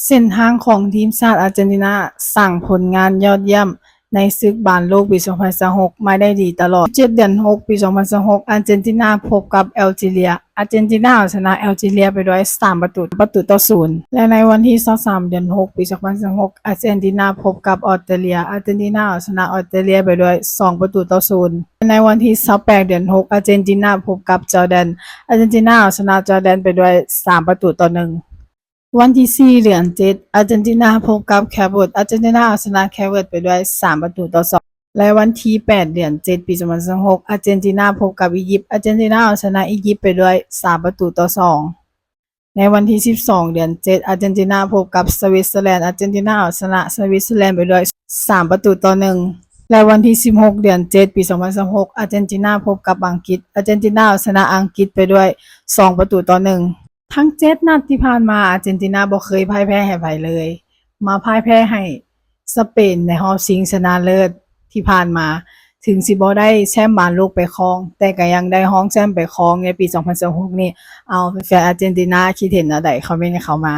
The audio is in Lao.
ເສັ້ນທາງຂອງທີມຊາດອາເຈນຕິນາສ້າງຜົນງານຍອດຢ້ຽມໃນສຶກບານໂລກປີສອງພັນຊາວຫົກມາໄດ້ດີຕະຫຼອດ. ເຈັດເດືອນຫົກປີສອງພັນຊາວຫົກ ອາເຈນຕິນາພົບກັບແອລຈີເຣຍ. ອາເຈນຕິນາເອົາຊະນະແອລຈີເຣຍໄປດ້ວຍສາມປະຕູ ປະຕູຕໍ່ສູນ ແລະ ໃນວັນທີຊາວສາມເດືອນຫົກປີສອງພັນຊາວຫົກ ອາເຈນຕິນາພົບກັບອອສເຕຣເລຍ. ອາເຈນຕິນາເອົາຊະນະອອສເຕຣເລຍໄປດ້ວຍສອງປະຕູຕໍ່ສູນ ແລະ ໃນວັນທີຊາວແປດເດືອນຫົກ ອາເຈນຕິນາພົບກັບຈໍແດນ. ອາເຈນຕິນາເອົາຊະນະຈໍແດນໄປດ້ວຍສາມປະຕູຕໍ່ໜຶ່ງ. ວັນທີສີ່ເດືອນເຈັດ ອາເຈນຕິນາພົບກັບແຄບເວີດ. ອາເຈນຕິນາເອົາຊະນະແຄບເວີດໄປດ້ວຍສາມປະຕູຕໍ່ສອງ ແລະ ວັນທີແປດເດືອນເຈັດປີສອງພັນຊາວຫົກ ອາເຈນຕິນາພົບກັບອີຢິບ. ອາເຈນຕິນາເອົາຊະນະອີຢິບໄປດ້ວຍສາມປະຕູຕໍ່ສອງ. ໃນວັນທີສິບສອງເດືອນເຈັດ ອາເຈນຕິນາພົບກັບສະວິດເຊີແລນ. ອາເຈນຕິນາເອົາຊະນະສະວິດເຊີແລນໄປດ້ວຍສາມປະຕູຕໍ່ໜຶ່ງ ແລະ ວັນທີສິບຫົກເດືອນເຈັດປີສອງພັນຊາວຫົກ ອາເຈນຕິນາພົບກັບອັງກິດ. ອາເຈນຕິນາເອົາຊະນະອັງກິດໄປດ້ວຍສອງປະຕູຕໍ່ໜຶ່ງ. ທັງເຈັດນັດທີ່ຜ່ານມາ ອາເຈນຕິນາບໍ່ເຄີຍພ່າຍແພ້ໃຫ້ໃຜເລີຍ, ມາພ່າຍແພ້ໃຫ້ສະເປນໃນຮອບຊິງຊະນະເລີດທີ່ຜ່ານມາ. ເຖິງຊິບໍ່ໄດ້ແຊ້ມບານໂລກໄປຄອງ, ແຕ່ກໍຍັງໄດ້ຮອງແຊ້ມໄປຄອງໃນປີສອງພັນຊາວຫົກນີ້. ເອົາ ແຟນໆອາເຈນຕິນາຄິດເຫັນແນວໃດ? ຄອມເມັນກັນເຂົ້າມາ.